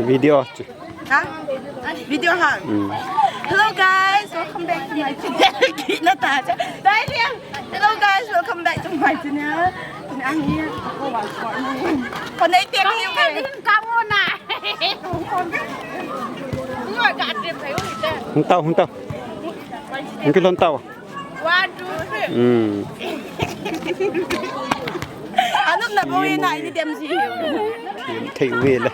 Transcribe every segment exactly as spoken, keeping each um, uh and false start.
Video. Ha? Video ha? Hmm. Hello guys, welcome back to my channel. Kita ta. Dai liang. Hello guys, welcome back to my channel. Ang iya, ako, wag ko. Panay tiyan yung eh. Kamu na. Hung tau, hung tau. Hung kilon tau. One, two, three. Hmm. Anop na bou na ini dem si. Thei ve le.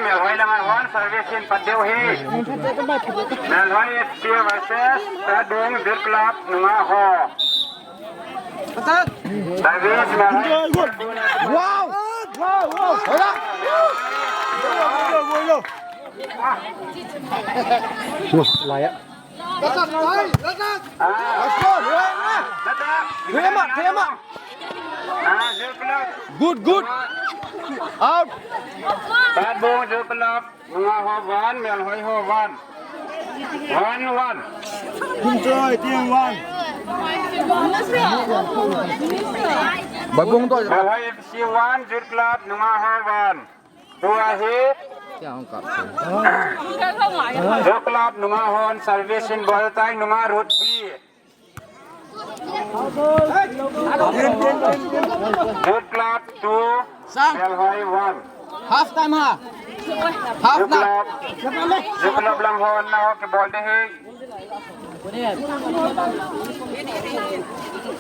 Melhoi lang a hon, service in pat diu hi. Melhoi F C versus Tadung Youth Club nunga ho. Service Melhoi. Wow! Wow! Wow! Hola! Yo, yo, yo, yo. Wah, laya. Thema, thema. Good, good. Out. Tadung Youth Club nunga ho one, Melhoi ho one. One, one. Team Troy, team one. Babung to. Melhoi F C one, Youth Club nunga ho one. Tua hi. Kya hung kap? Youth Club nunga hon service in bol tai, nunga road pi. Youth Club two, Melhoi one. Half time ha. Half na. Youth Club. Youth Club lang hon na ho kibol de hi.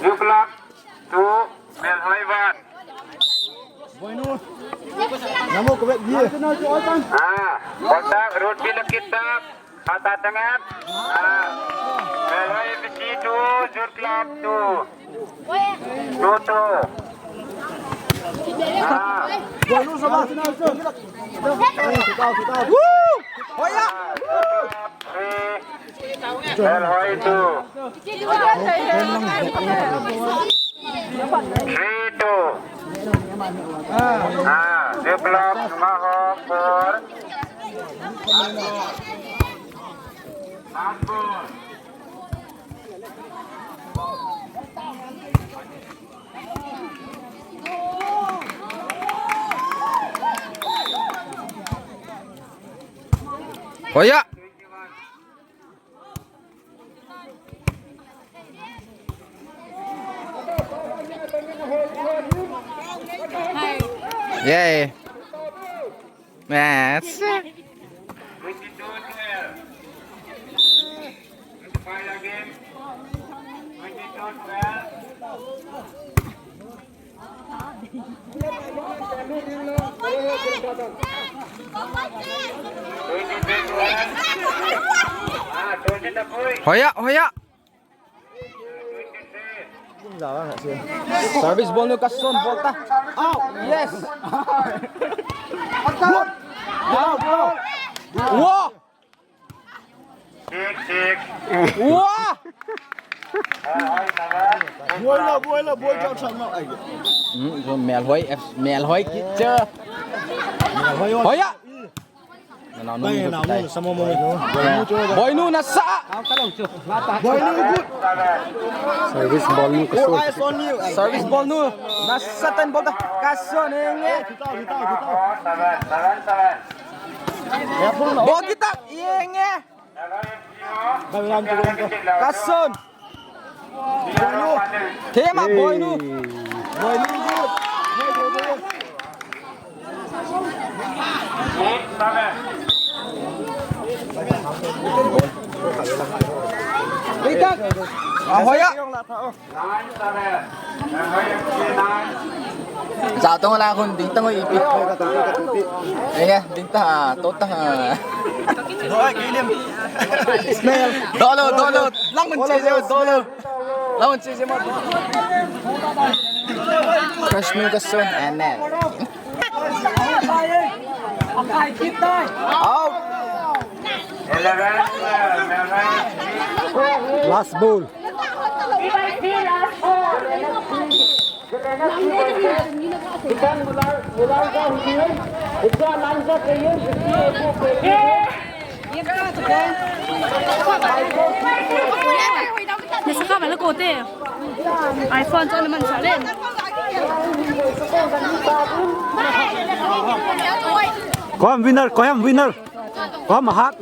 Youth Club two, Melhoi one. Boinu. Namu ko bet ye. Ah, kontak, road pi lakit tak. Kata tengah. Ah, Melhoi F C two, Youth Club two. Two two. Ah. Boinu sama. Woo! Hoya! Three. Melhoi two. Three two. Ah, Youth Club nunga ho four. Last ball. Hoya! Yay. Yes. Hoya, hoya. Service ball nu Kason, ball ta. Out. Yes. Good. Wow. Six, six. Wah! Buai la, buai la, buai jao sang la. Ai. Hmm, so Melhoi F, Melhoi kicha. Hoya. Nanao nu. Boinu nasa. Boinu good. Service ball nu Kason. Service ball nu. Nasa tan ball ta. Kason nge. Ball kita. Yenge. Kason. Thema Boinu. Boinu. Ahoya. Sa tong la khun ding tang ipi. Enge, ding ta, to ta. Dolo, dolo, lang mun che je, dolo. Lang mun che je ma. Kashmir Kason, and then. Out. Last ball. Nasa ka bala kote. iPhone cho naman sa len. Koi ham winner, koi ham winner. Koi ham hat.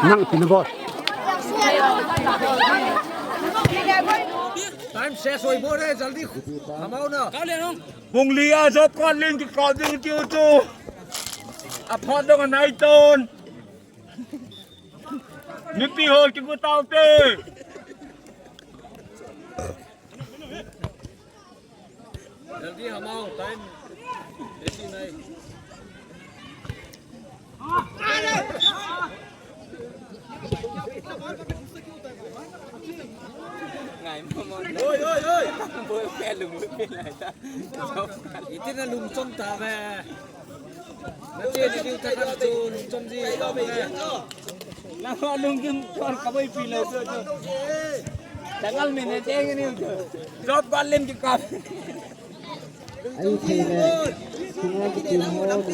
Nang pin bol. Time ses hoi bol re, jaldi. Hamao na. Bung li a job card link kikap ding tiu chu. Aphat dong anai ton. Mipi ho kiku tau te. Jaldi hamao, time. Esi nai. Ngai mo mo. Oi, oi, oi. Bol pe lung lung pe lai ta. Iti na lung chom ta ve. Na che ni diu ta khat chu lung chom ji ta ve. Na ho lung kim tor ka boi pi lo chu chu. Tangal me ne deng ni chu. Job card link kikap. Ai thei le. Sunga ki team ho, Lungmong ki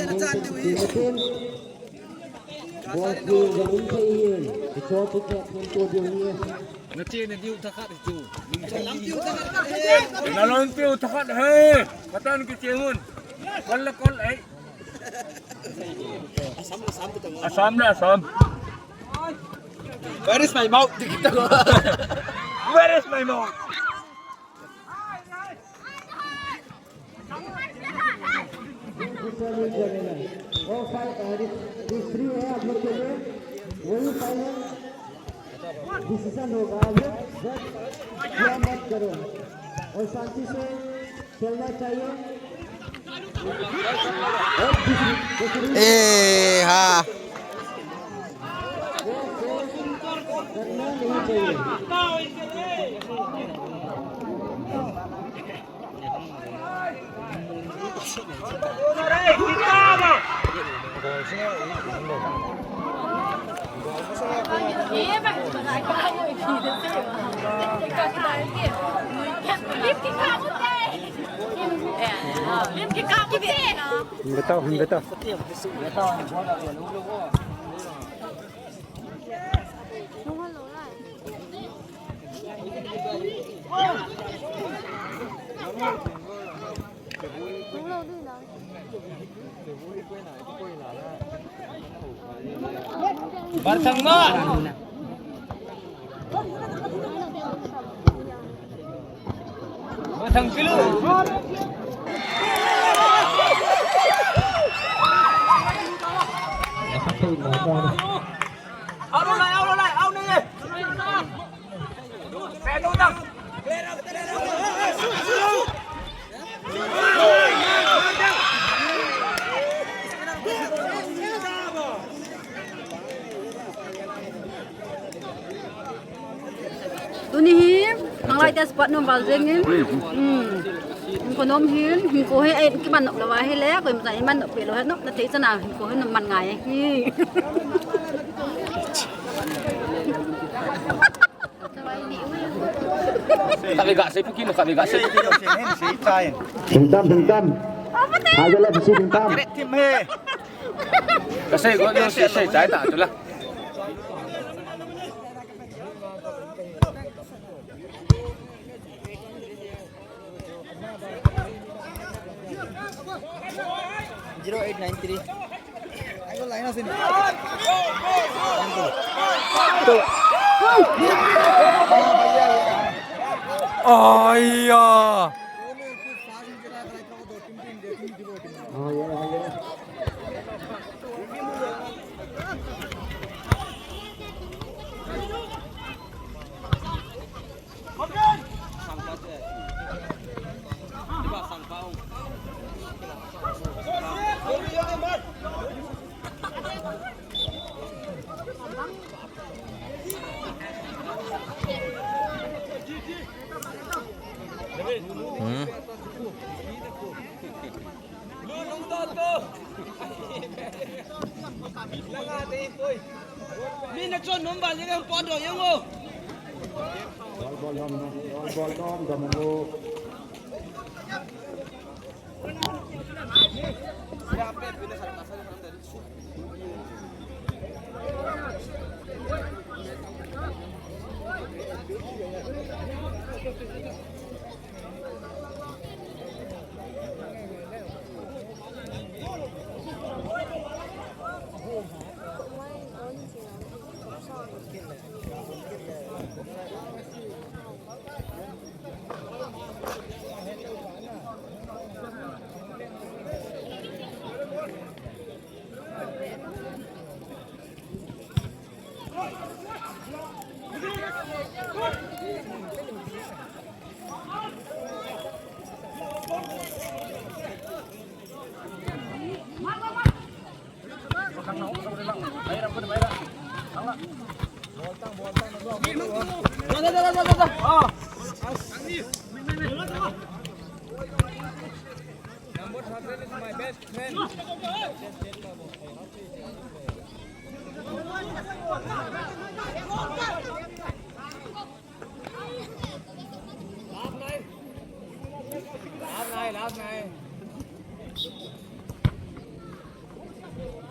team ho tin. Bol ki ga um thei hin. Ki cho tu ke thum tu diu hi. Na che ni diu ta khat chu. Na lung tiu ta khat he. Patan ki che hun. Kol la kol ai. Assam le Assam. Where is my mouth? Where is my mouth? All five, uh, this, this three है आप लोग के लिए, वही final decision होगा। आप लोग बस क्या मत करो और शांति से खेलना चाहिए। ए, हाँ। Betao, betao. Bar thang ma. Bar thang kilu. Au lo lai, au lo lai, au nei. Tuni hi, manglai te spot nom val jeng in. Hmm. Hinkho nom hin, hinkho hi, eh, kiman nom lou va hi le, koi masa iman nom pe lou he nom, na thei chana, hinkho hi nom man ngai hi. Kave ga sei pukin, kave ga sei. Dingtam, dingtam. Hai jala bisi dingtam. Tim he. Ka sei go, yo sei, sei chai ta, tu la. Zero eight nine three. Aiya. Hmm. Mi na chon nom ba le po do yang o. Bol, bol, dom, dom, bol, bol, dom, dom, dom.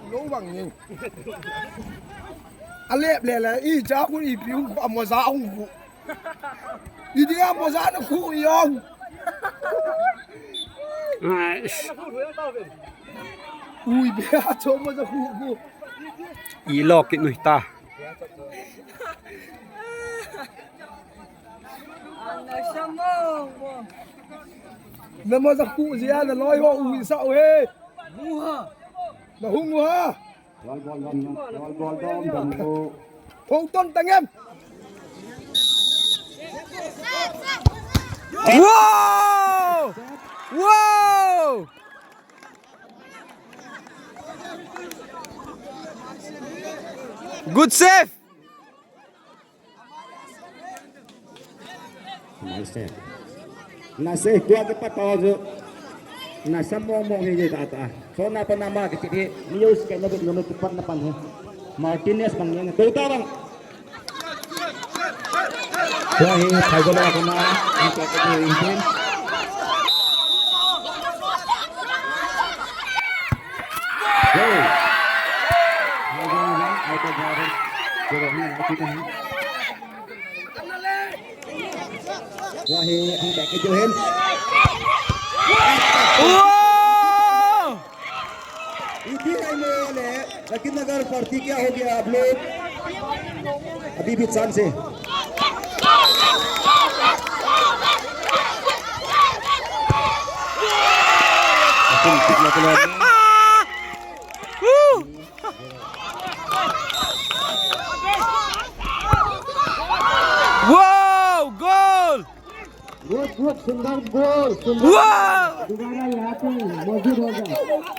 Lo bang ni. Alep le le, i cha khu i piu khu, a moja hung khu. I dia moja na khu i ong. Ai. Ui, be a cho moja khu khu. I lo kit nu ta. Na moja khu jia na loi ho u sa u he. Na hung u ha. Hou ton tang em. Wow! Wow! Good save. Nice. Nice. Tua ke pat tao jo. Nice, mong mong hi je ta ta. So na pa na ma ke ti. Ni yo ske no no ke pat na pan he. Martinez bang yang. Tua ta bang. Tua hi thai ko la ko na. Ni ke ke ni tin. Go. Thai ko na. Ai ko ba. Ko ni ai ti ni. Wahi, ang back ke jo hin. Wow! Iti hai le le, Lucky Nagar party kya ho gaya aap log? Abhi bhi chance hai. Woo! Wow! Goal! बहुत, बहुत सुंदर गोल, सुंदर। Wow! दोबारा यहाँ पे मौजूद होगा। Goal!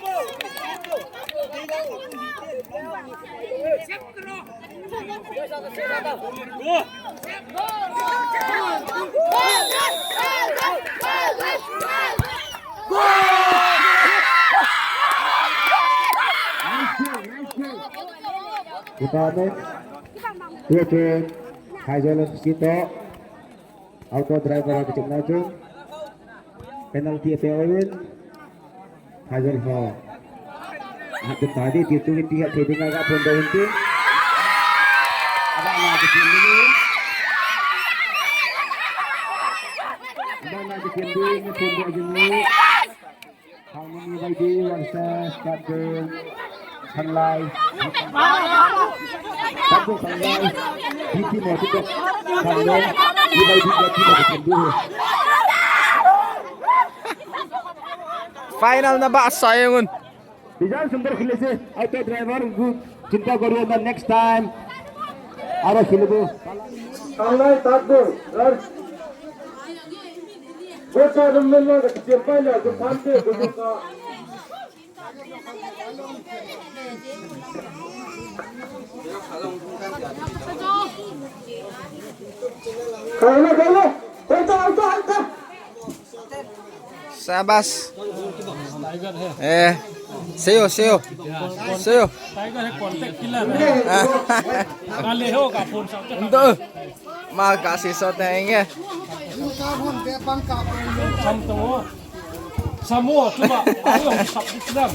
Nice goal, nice goal. Department, tua chu Phaizawl F C toh auto driver a kichepna chu penalty ape uvin, Phaizawl ho. Atum ta di ti tu ti ha thei dinga ga phone doh un ti. Abana kichep ni. Abana kichep ni, phone doh jing ni. Harmony Y B versus Katdong Khanglai. Katdong Khanglai. B T Motico Khanglai. Y B B Motico Khanglai. Final na ba sa yung un? Bijan sundar khile se. Auto driver, chinta kariye na, next time. Aro khilbo. Khanglai Katdong. Sir. Go sa naman lang, kasi yung pala, yung pante, yung ka. Kaya na, kaya na. Ito, ito, ito. Sabas. Eh, seyo, seyo. Seyo. Tiger hai contact killer hai. Ah. Kale ho ka phone sa. Ndo. Ma ka si so ta nge. Sam to. Samoa, cuba, ayong, sap, Islam.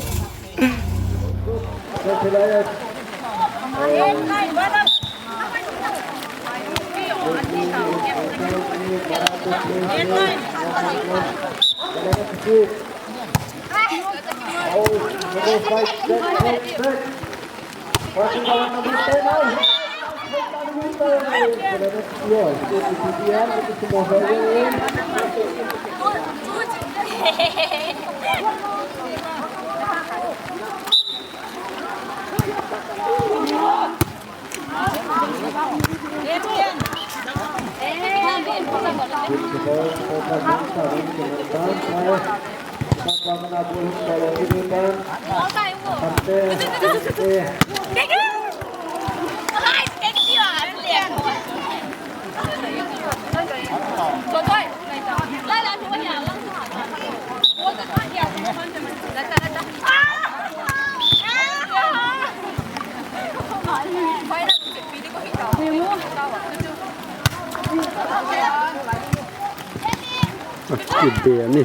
Akibe ni.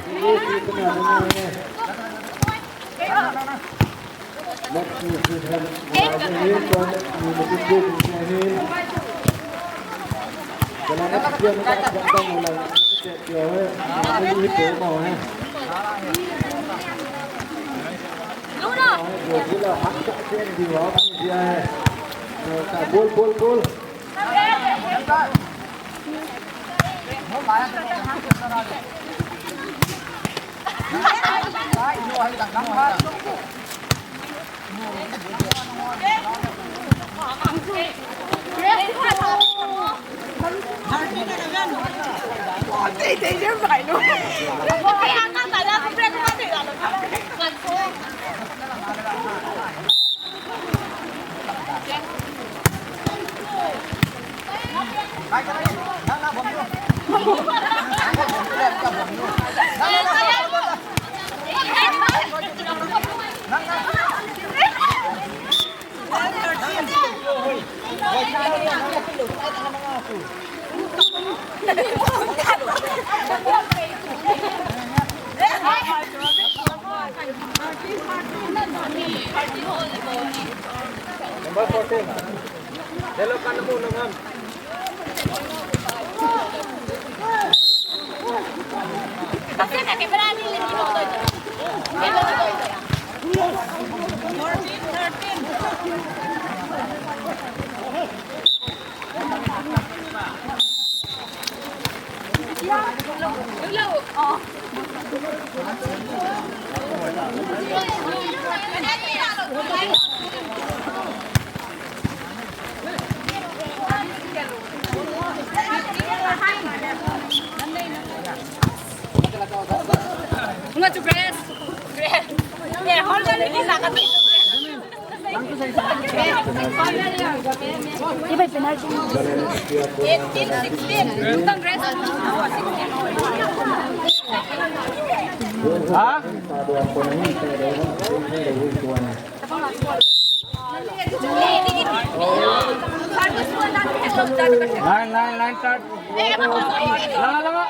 Bol, bol, bol. Number fourteen. Yellow card namu, namu. Nga tu Grace. Grace. Eh, hol na ni sa ka tu. Iba penalty. Eighteen, sixteen. Congress. Ha? Line, line, line, start. Langa, langa.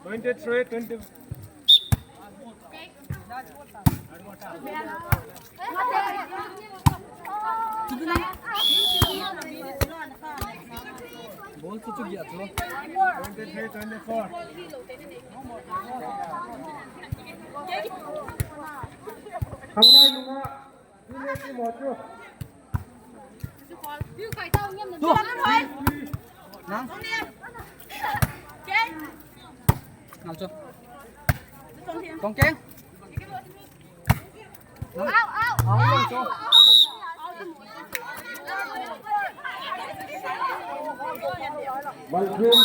Twenty-three, twenty. Ball chu chu gya chu. Twenty-three, twenty-four. Hamrai nunga. Twenty-four. Tu. Nang. Ngal chu. Tong keng. Nang. Au, au. Au, ngal chu. Malcolm.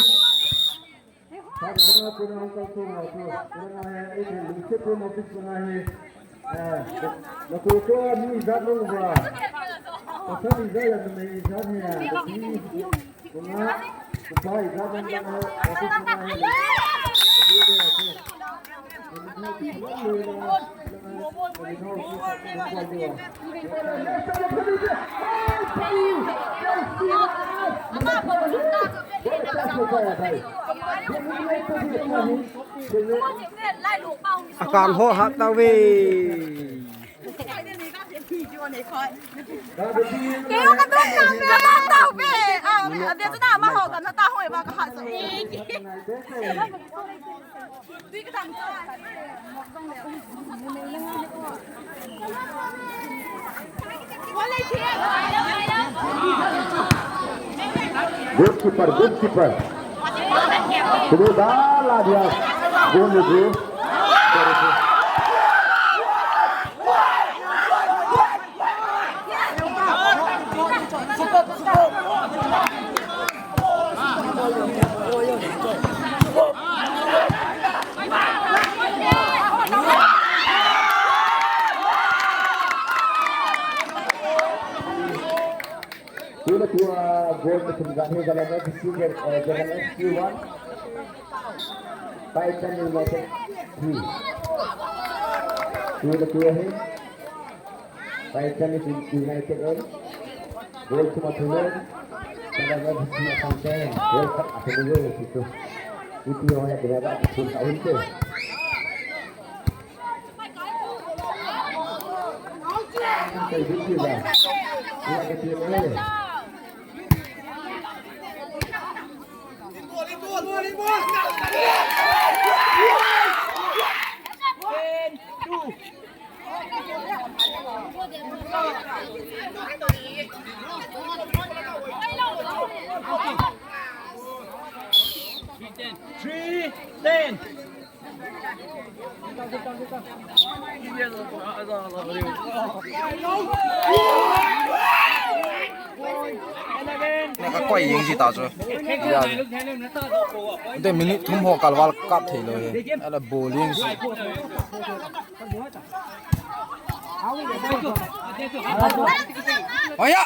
Sir, banga puna hung kalsong ho tu. Puna nga hai, eh, lungset puna office puna hai. Eh, na ko ko ni jat lo ba. Pasal ni jat ya ni jat ni ya. Ni puna, puna jat ni jat ho, office puna hai. Akam ho hat tave. Kei ka dong na me na tave. Ah, dia tu na ma ho ka na ta ho ba ka ha so. Goalkeeper, goalkeeper. Sudah lah dia. Gol itu. Tule tua goal ke sumgan he Jalan F C, eh, Jalan F C one. Titan United three. Tule tua he. Titan United one. Goal kuma tule. Jalan F C one. Goal kat atulu itu. Itu yang ada berapa pun tahun tu. Three, ten. Ka koi jing ji ta chu. Ya. Te minute thum ho kalval kap thei lou he. Ala bowling ji. Oi ya.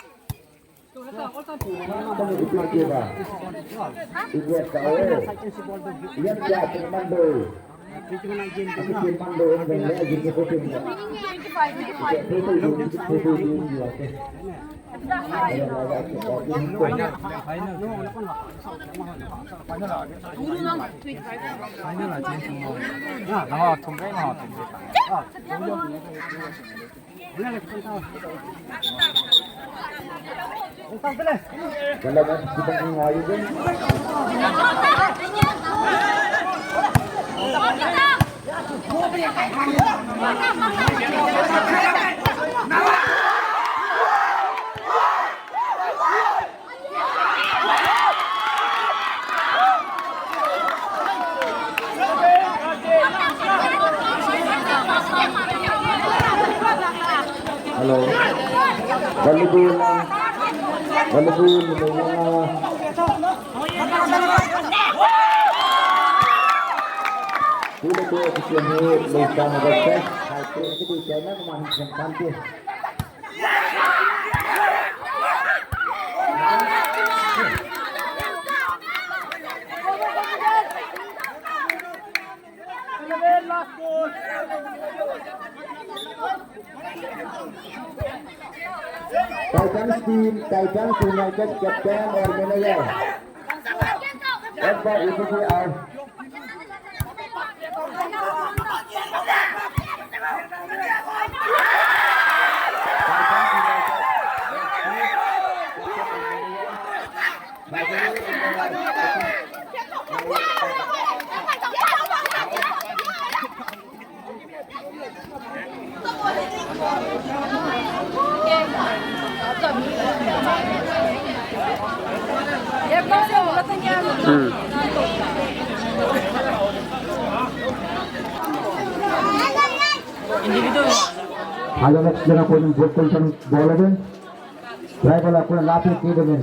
Hello. Volleyball na. Volleyball na. Tule ko kisian he, lei sa na ba sa. Hai, ko kiti chai na, ma hin san kan ke. Titans team, Titans United captain or manager. F Y U T T R. Hmm. Hello, next jana koi jot koi san bol ave. Driver la koi lapi ki de men.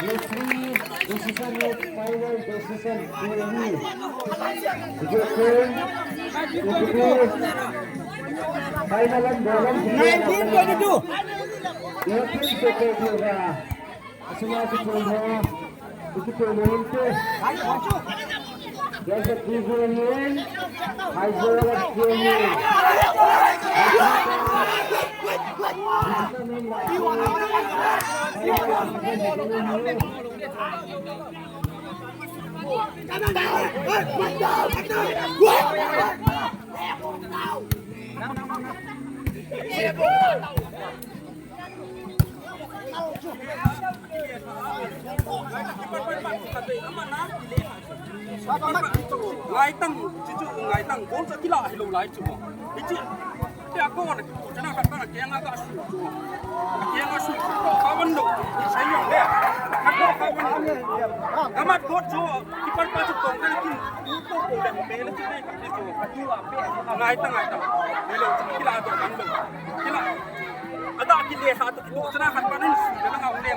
Referee, decision made, final decision, P M U. Decision, final and balance. Nineteen twenty-two. Referee, second, Asuna kichol ho, kichol ho inte. Joseph P V N, Haizo P V N. Ngaitang, chuchu ngaitang, bol sa kila hilou lai chu. Hichi, te ako na, chana khat kana kenga ka su chu. Kenga su, kawan lo, sai yo le. Ako kawan lo. Kamat kot chu, kipan pa chu tong kan kin, tu to ko le, pe le chu le, chu. Ngaitang, ngaitang. Hello, kila to kan lo. Kila. Ada kile sa to, chana khat kana su, na ngau le.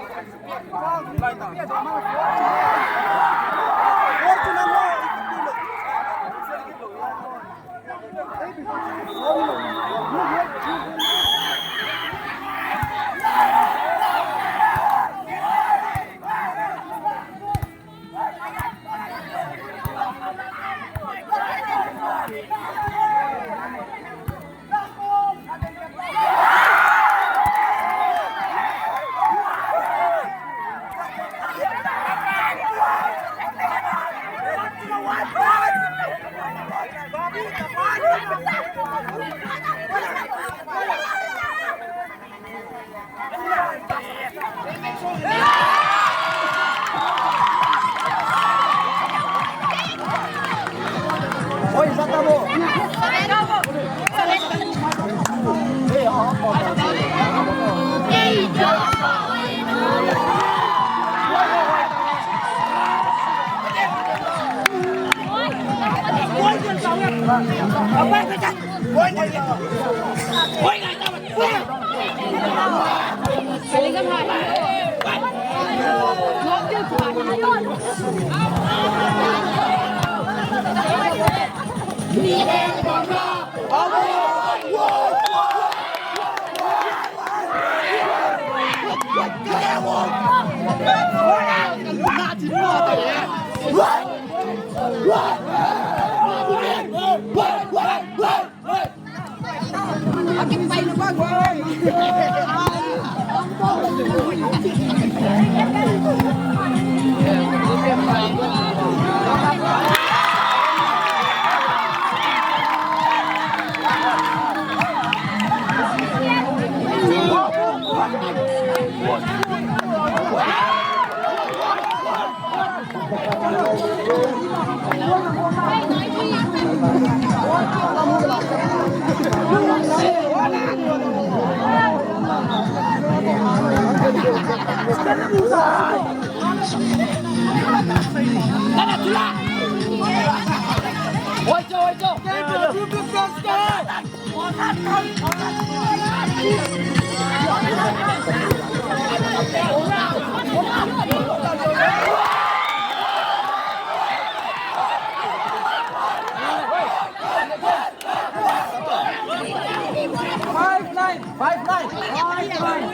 Five nine, five nine, five nine.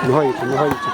Nuhoi chu, nuhoi chu.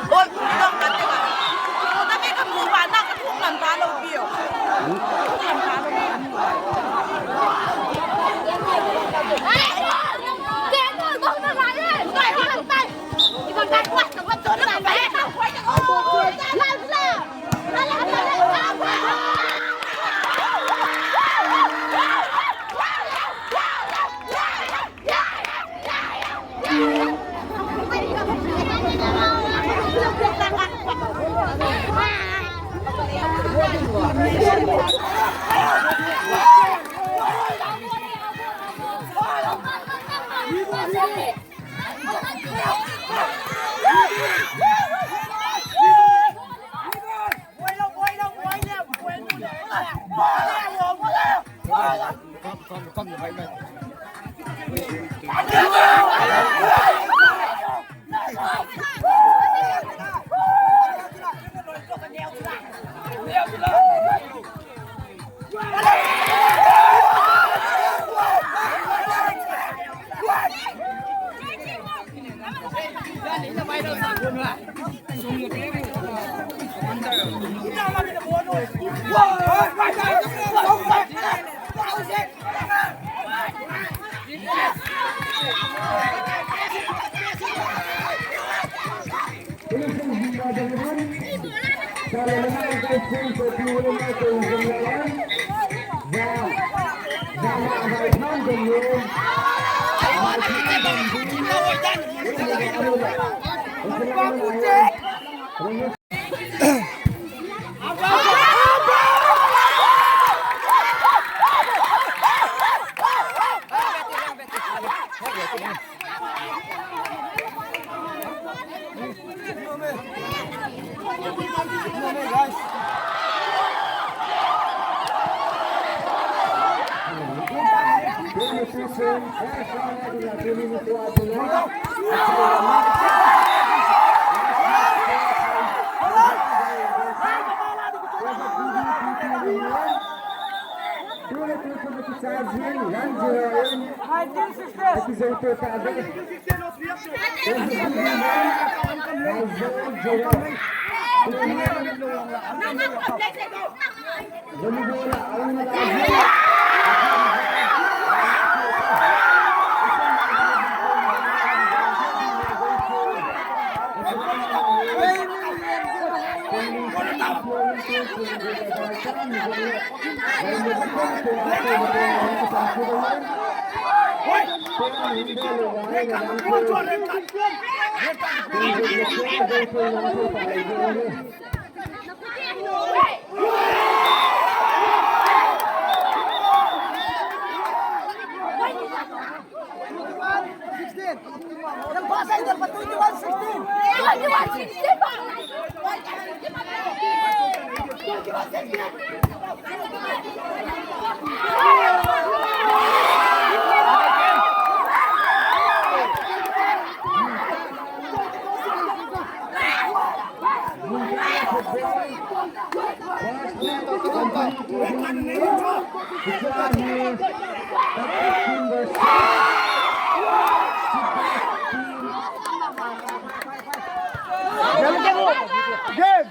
Game!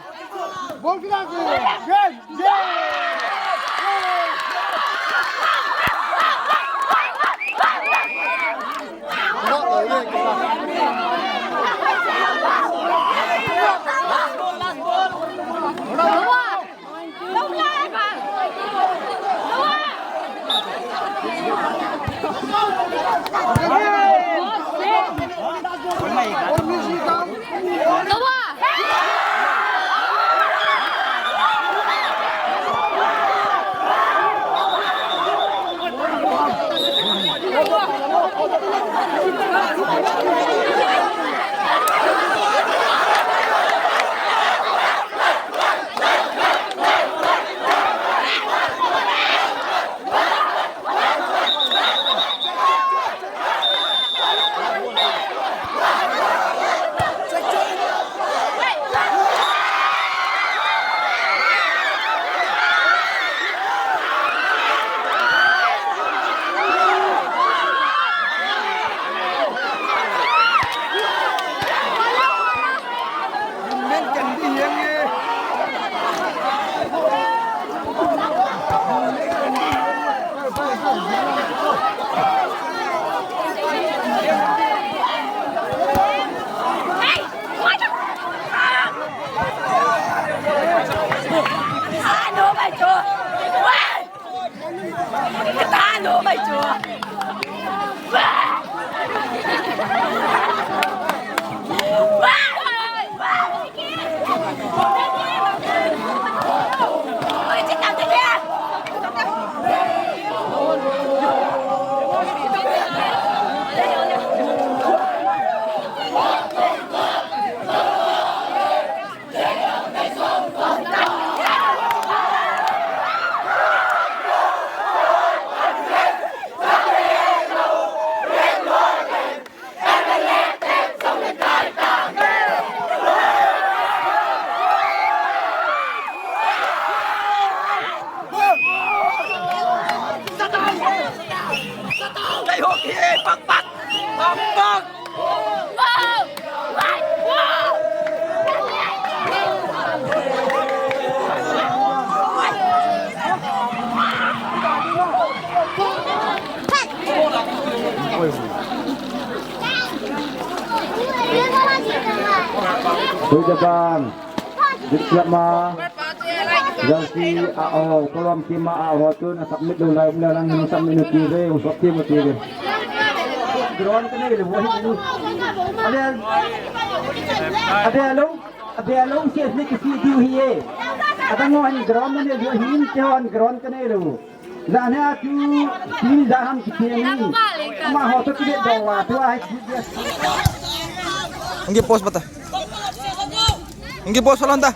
Ball kena ke? Game! Game! Tui Japan, Diploma, Jersey, a, oh, Kolom team a, oh, tun a submit lou lai, um le lang, submit nu ti ve, um, sop team ti ve. Ground ka nei le, wo hi nu. Ale, ale, along, ale, along, si, si, si, diu hi e. Adang ho hin ground nei le, hin te ho hin ground ka nei le. Jana chu team ja ham kiti ni. Ma ho to kile do wa tu ai. Ngi post bata. Ngi post lon ta.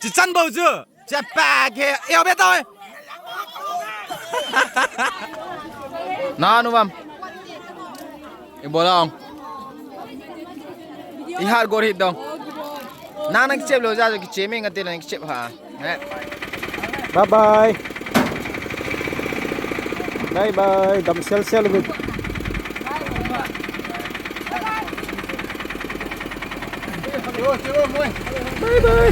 Chichan bou chu. Chepa ke, eo be tao. Na nu bam. I bola ong. I har gor hit dong. Na na kichep lo ja kichep me ngate na kichep ha. Eh. Bye bye. Bye bye. Dam sel sel bit. Bye bye.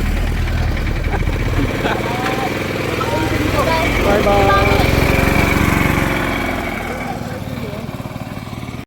Bye bye.